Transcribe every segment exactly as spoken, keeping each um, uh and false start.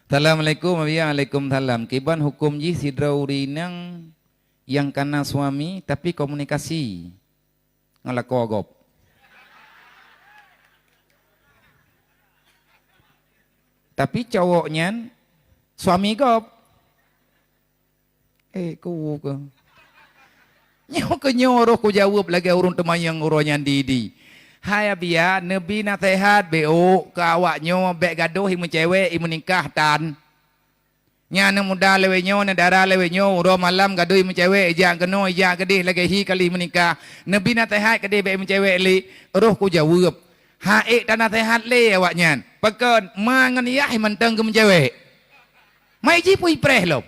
Assalamualaikum, Abiya. Waalaikumsalam. Kiban huköm jih sidroe ureuëng inong nyang kana suami tapi komunikasi ngon lakoe gob. Tapi cowok nyan suami gob. Eh, ku ke? Nyoe keu nyoe roh kujaweueb lagée ureuëng teumanyong uroe nyan di-di. Hai Abiya, neubi naseuhat beu keu awak nyoe bék gadôh i meucewek i meunikah tan. Nyan aneuk muda lawét nyoe, aneuk dara lawét nyoe, uroe malam gadôh i meucewek, ijak keunoe, ijak keudeh lagée hi kali meunikah. Neubi naseuhat keudeh bék i meucewek lé, roh kujaweueb. Ha ék tanaseuhat lé awak nyan. Pakon ma ngon yah mantong geumeucewek. Mai jipeue ipreh lom.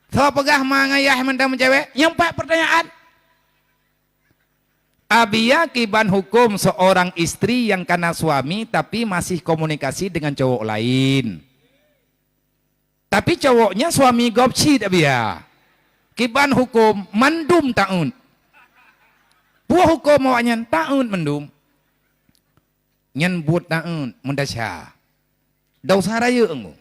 Soe peugah ma ngon yah mantong meucewek? Nyang pat peurtanyaan. Abiya, kiban huköm seorang istri yang kana suami tapi masih komunikasi dengan cowok lain. Tapi cowoknya suami gob cit, Abiya. Kiban huköm mandum taát. Peue huköm awak nyan? Taát mandum. Nyan buet taát meudesya. Desya rayeuk ngon.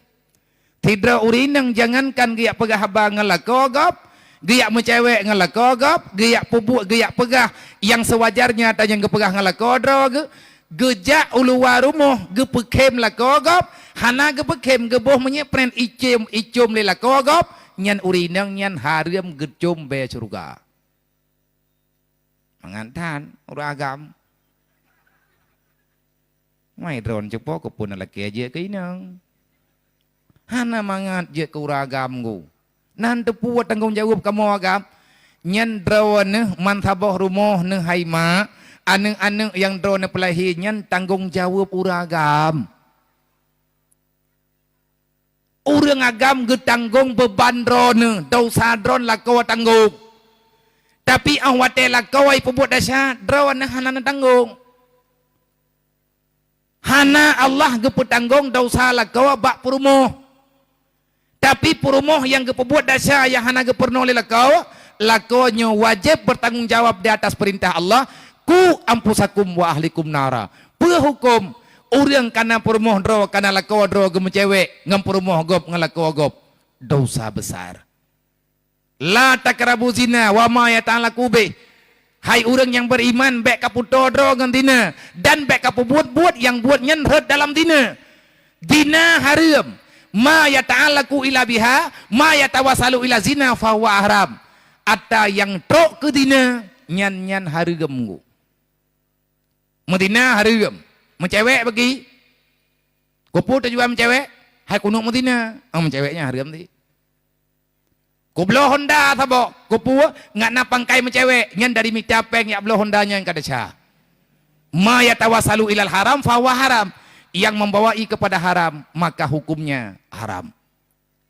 Sidroe ureuëng inong jangankan geujak peugah haba ngon lakoe gob, geujak meucewek ngon lakoe gob, geujak peubuet, geujak peugah nyang seuwajarnya ata nyang geupeugah ngon lakoe droe geuh, geujak u luwa rumoh geupeukhem lakoe gob, hana geupeukhem geuboh meunyeupren icém icom lé lakoe gob, nyan ureuëng inong nyan hareuem geucom bée syeuruga. Mangat that ureuëng agam. Mai droeneuh cupo keupeue na lakée jeuet keu inong. Hana mangat jeuet keu ureuëng agam gu. Nan teupeue tanggong jaweueb kamoe agam. Nyan droeneuh mansaboh rumoh neuh hai mak, aneuëk-aneuëk nyang droeneuh peulahé nyan tanggong jaweueb ureuëng agam. Ureuëng agam geutanggong beuban droeneuh, desya droeneuh lakoe tanggong. Tapi óh watée lakoe ipeubuet desya, droeneuh hana neutanggong. Hana Allah geupeutanggong desya lakoe bak peurumoh. Tapi peurumoh nyang geupeubuet desya nyang hana geupeurunoe lé lakoe, lakoe nyoe wajéb bertanggung jawab di atas peurintah Allah, "Qu anfusakum wa ahlikum nara." Peue huköm ureuëng kana peurumoh droe, kana lakoe droe geumeucewek ngon peurumoh gob ngon lakoe gob? Desya besar. "La taqrabu zina wa ma yata'allaqu bih." Hai ureuëng nyang beriman, bék kapeutoe droe ngon zina, dan bék kapeubuet buet nyang buet nyan rhot dalam zina. Zina hareuem. "Ma yata'allaqu ila biha, ma yatawassalu ila zina fahuwa haram." Ata nyang trok keu zina, nyan nyan hareuem gu. Meuzina hareuem. Meucewek bagi. Keupeue tujuan meucewek? Hai keuneuk meuzina. Ah, meucewek nyan hareuem ti. Kubloe honda saboh. Keupeue? Ngat na pangkai meucewek. Nyan dari mita péng jak bloe honda nyan ka desya. "Ma yatawassalu ilal haram fahuwa haram." Yang membawai kepada haram, maka hukumnya haram.